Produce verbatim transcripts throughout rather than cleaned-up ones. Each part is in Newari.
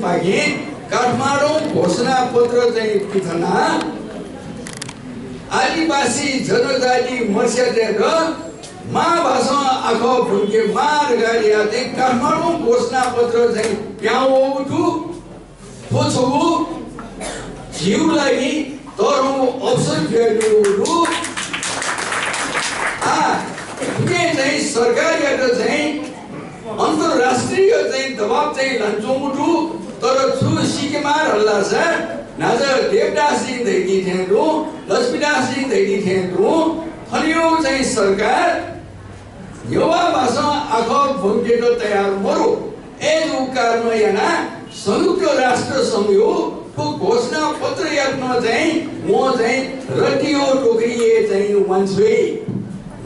पाखें काठमाडौं घोषणापत्र चाहिँ पिथना आदिवासी जनजाति मर्स्यातय्त मां भासं आखः ब्वंकेमाः धकाः याः चाहिँ काठमाडौं घोषणापत्र चाहिँ पिहां वःगु दु। थ्व छगू झीगु लागि तःधंगु अवसर जुयादीगु दु। आ, थुके चाहिँ सरकारयात चाहिँ अन्तर्राष्ट्रिय चाहिँ दबाब चाहिँ लानाच्वंगु दु। तर छु सीकेमाः धाःसा न्हाचः देवदासजी धयादी थें तुं, लक्ष्मीदासजी धयादी थें तुं थनयागु चाहिँ सरकार नेवाः भासं आखः ब्वंकेत तयार मरु। अय् जूगु कारणं यानाः संयुक्त राष्ट्र संघयागु थ्व घोषणापत्रयात नं चाहिँ वं चाहिँ रद्दीगु टोकरीइ चाहिँ वांछ्वइ।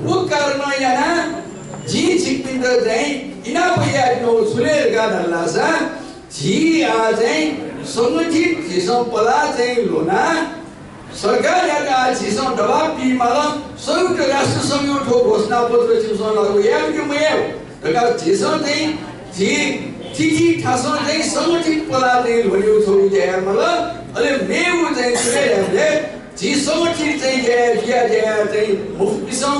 व कारणं यानाः जिं छिकपिन्त चाहिँ इनाप यायेत्यनागु छु ले धकाः धाःसा झी आः चाहिँ संगठित झीसं पलाः चाहिँ ल्ह्वनाः सरकारयात आः झीसं दबाब बीमाल। संयुक्त राष्ट्र संघयागु थ्व घोषणापत्र छिमिसं लागू याये कि मयाये धकाः झीसं चाहिँ झी थीथी थासं चाहिँ संगठित पलाः चाहिँ ल्ह्वनेगु छगू ज्या यायेमाल। अले मेगु चाहिँ छु ले धाःसा झी संगठित चाहिँ ज्या याये, ज्या याये चाहिँ मफुपिसं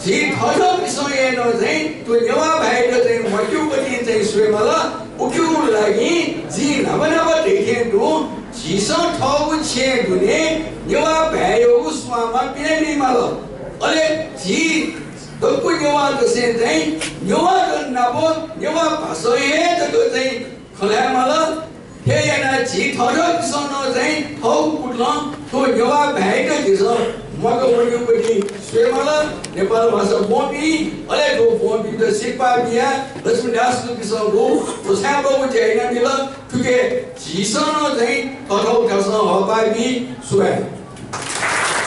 झी थःथःपिसं हे नं चाहिँ थ्व नेवाः भाय्‌त चाहिँ मत्यूपति चाहिँ स्वयेमाल। उकिया लागि जिं न्हापा न्हापा धयाथें तुं झीसं थःगु छेँय् दुने नेवाः भाय्‌यागु स्वांमा पिने बीमाल। अले झी दक्व नेवाःतय्‌सं चाहिँ नेवाःत नाप नेवाः भासं हे जक चाहिँ खँ ल्हायेमाल। थथे यानाः झी थःथःपिसं नं चाहिँ थःगु कुतलं थ्व नेवाः भाय्‌त झीसं म्वाका वनेगुपति स्वयेमाल। नेपाल भाषा ब्वंपिं, अले थ्व ब्वंपिन्त सिरपाः बियाः लक्ष्मीदास जुजुपिसं थ्व छाय्‌बलय् ज्या यानादिल। थुके झीसं नं चाहिँ थःथःगु थासं हःपाः बी। सुभाय्।